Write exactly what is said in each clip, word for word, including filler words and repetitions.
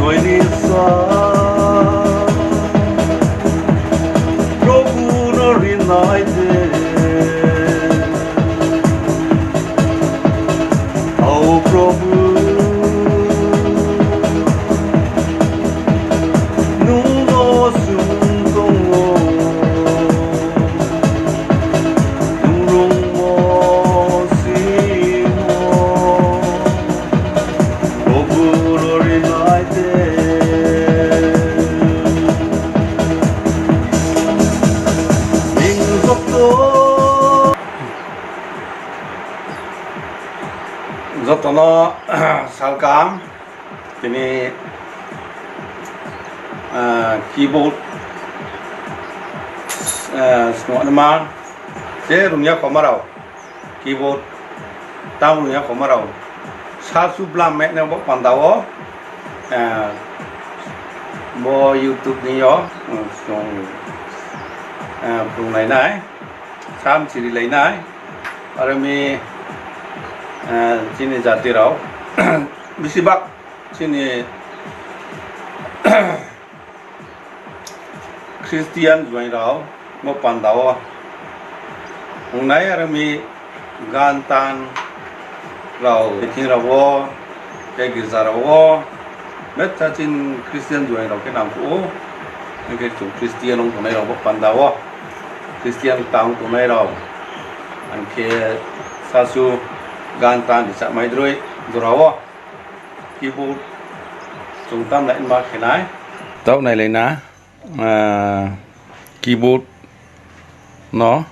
Ni sa, Probhu no rinai de. Ao Probhu, nung no sung tong ou, nung rungmo simo. Probhu no rinai de. Ning joto, joto no salkam, tini, ah, keyboard, ah, snungma, je rungya khoma rao. Keyboard tam rungya khoma rao. Sasu blam meh nai bo panda wo, eh, bo YouTube ni yo, chung, eh, phrunglai nai, sam chiri lai nai, aro mi, eh, chini jati rao, bisi bak chini Christian juaing rao bo panda wo ong nai, aro mi gan tan rao, meeting rao wo, tei girja rao wo, betha chini Christian juaing rao khe nangkuh ou. Hing khe chung Christian ong tongnai rao bo panda wo, Christian tang tongnai rao, hing khe sasu gan tan ri chá mai droi jora wo. Keyboard chung tam nai ma khe nai. Taoh nailai na, ah, keyboard no.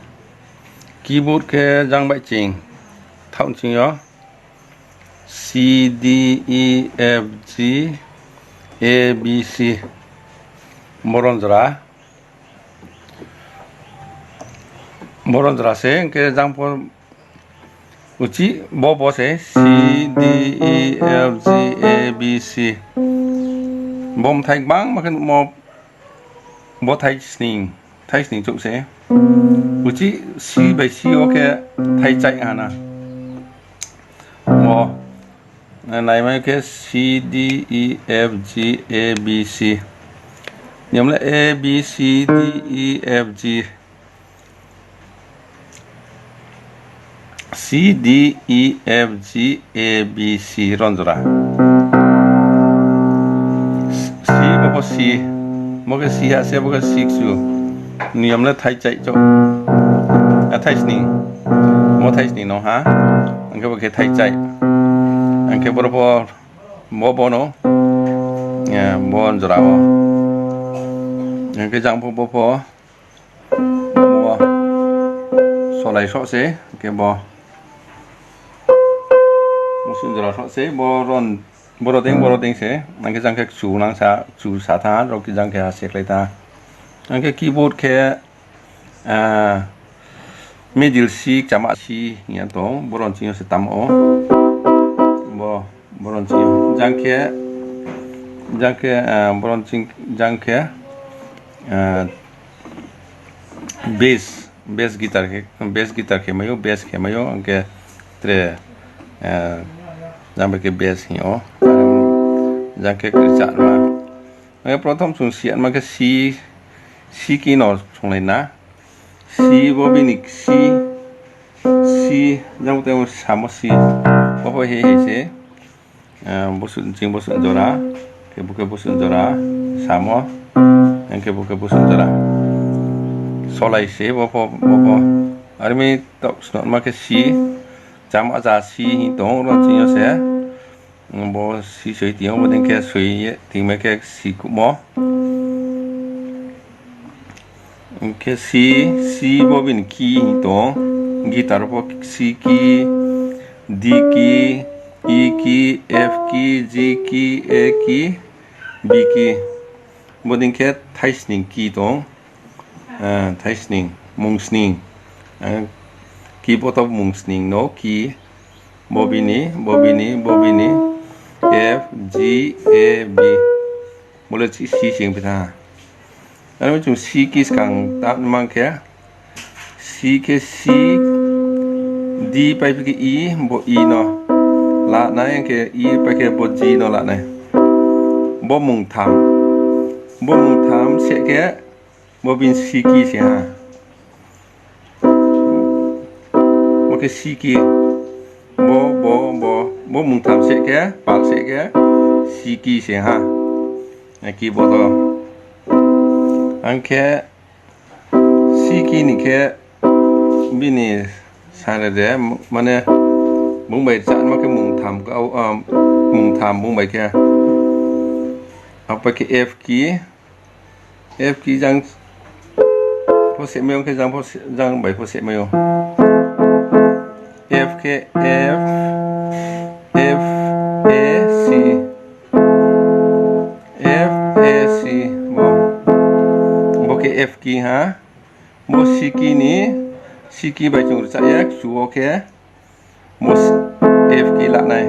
Keyboard khe jang bai ching. Thaoh ching yo C, D, E, F, G, A, B, C. Boron jora. Boron jora se, hing khe jang pho uchih bo, bo se C, D, E, F, G, A, B, C. Bo mthai gbangma khe nuhmo, bo thai sning, thai sning chouh se. Uchih C bai C wo khe thai chaih ha na. Bo, naimai khe C, D, E, F, G, A, B, C. Niyom le A, B, C, D, E, F, G. C, D, E, F, G, A, B, C ron jora. C, bo pho C. Bo khe C ha se, bo khe C kchu. Niyom le thai chaih chouh. A, thai sning. Bo thai sning no ha. Ang khe bo khe thai chaih. Ang khe boro pho bo, bo no. Bo jora wo. Ang khe jang pho bo pho. Bo solai soh se, khe bo. Musun jora soh se, bo ron, boro deng, boro deng se, ang khe jang khe kchu nang sa, kchu sa tha, rao khe jang khe ha se khlai tha. Ang khe keyboard khe, ah, middle C, kchama C hing ya tong, boron ching yo se tam ou. Bo, boron ching yo. Jang khe, jang khe, ah, boron ching, jang khe, ah, bass, bass guitar khe, bass guitar khe mai ou, bass khe mai ou, ang khe tre, eh, jang bai khe bass hing ou, jang khe kri chá ma. Ang khe prothom chung si atma khe C, C key no songlai na. C bo bini C, C, jang tei samo C, bo pho he he se. Eh, bosuh, ching bosuh jora, khe bo khe bosuh jora, samo, ang khe bo khe bosuh jora. Solai se bo pho, bo pho. Are mi taoh snotma khe C, chama ja C hing tong, ro ching yo se. Bo C soi ting yo, bo dei khe soi ye, tingmai khe C kuhmo. Khe C, C bo bini key hing tong, guitar pho C key, D key, E key, F key, G key, A key, B key. Bo dei khe thaisning key tong, eh, thaisning, mung sning. Eh, keyboard wo mung sning no key, bo bini, bo bini, bo bini, F, G, A, B. Bo le C, C sing phi tha. Aro chung C key skang ta mang khe, C khe C, D pai phi khe E, bo E no la nai, ang khe E pai khe bo G no la nai. Bo mungtham. Bo mungtham seh khe, bo bini C key se ha. Bo khe C key. Bo, bo, bo, bo mungtham seh khe, pal seh khe, C key se ha. Keyboard wo. Ang khe C key ni khe bini sare de, mane, bung bai rchama khe mungtham, mungtham bung bai khe. Abo khe F key, F key jang pho sehmai ou, khe jang pho se-, jang bai pho sehmai ou. F khe F, F, A, C. F, A, C, bo. Bo khe F key ha. Bo C key ni, C key bai chung rchah ye kchu wo khe, bo F key la nai.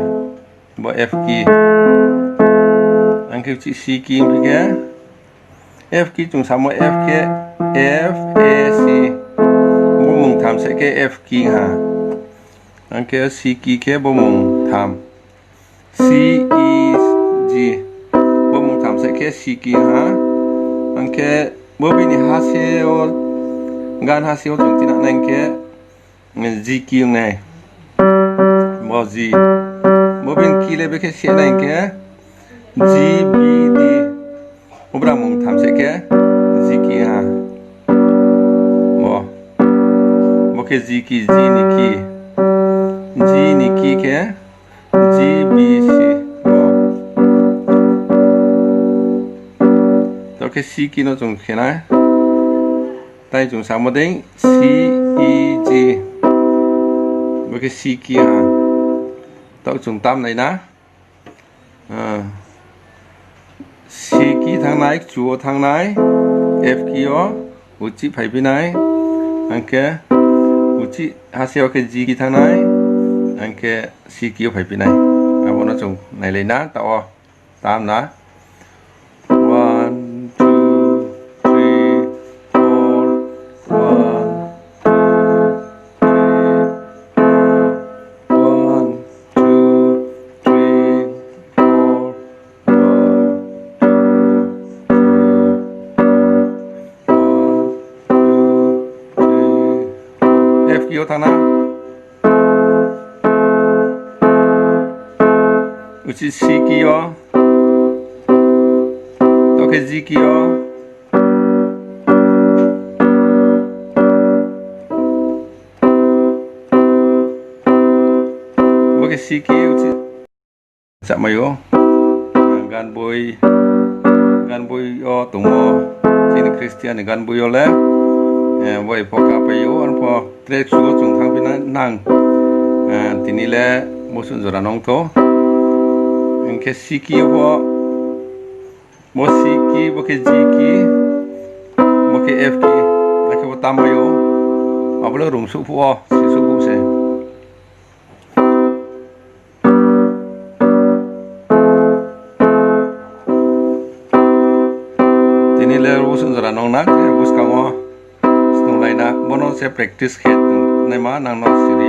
Bo F key. Ang khe uchih C key phi khe, F key chung samo F khe, F, A, C. Bo mungtham seh khe F key ha. Ang khe C key khe bo mungtham. C, E, G. Bo mungtham seh khe C key ha. Ang khe bo bini hase wo, gan hase wo chung tinang nai khe, G key ong nai. Bo G. Bo bini key le bekhe se nai khe G, B, D. Bo bra mungtham seh khe G key ha. Bo. Bo khe G key, G ni key. G ni key khe G, B, C. Bo. Taoh khe C key no chung khe nai. Tai chung samo dei C, E, G. Bo khe C key ha. Taoh chung tam nai na. C key thanng nai, kchu wo thanng nai, F key yo, uchih phaiphi nai, ang khe uchih hase wo khe G key thanng nai, ang khe C key yo phaiphi nai. Abo no chung nailai na, taoh wo tam na. One, two, three, four, one, two, three, four, one, two, three, four, one, two, three, four, one, two, three, four. F key yo thanng na. Uchih C key yo. Taoh khe G key yo. Bo khe C key uchih. Chamai ou. Gan boi, gan boi yo tongmo. Chini Christian ni gan boi yo le, eh, boi pho kapai ou, arpho track suh wo chung thanngphi na nang. Eh, tini le bo suh jora nong thou. Hing khe C key yo pho, bo C key, bo khe G key, bo khe F key, akhe bo tamai ou. Abo le rung suh phuh wo, si suh phuh se. Tini le bo suh jora nong na, khe buskang wo snunglai na, bo no se practice khe tong naima nang no siri.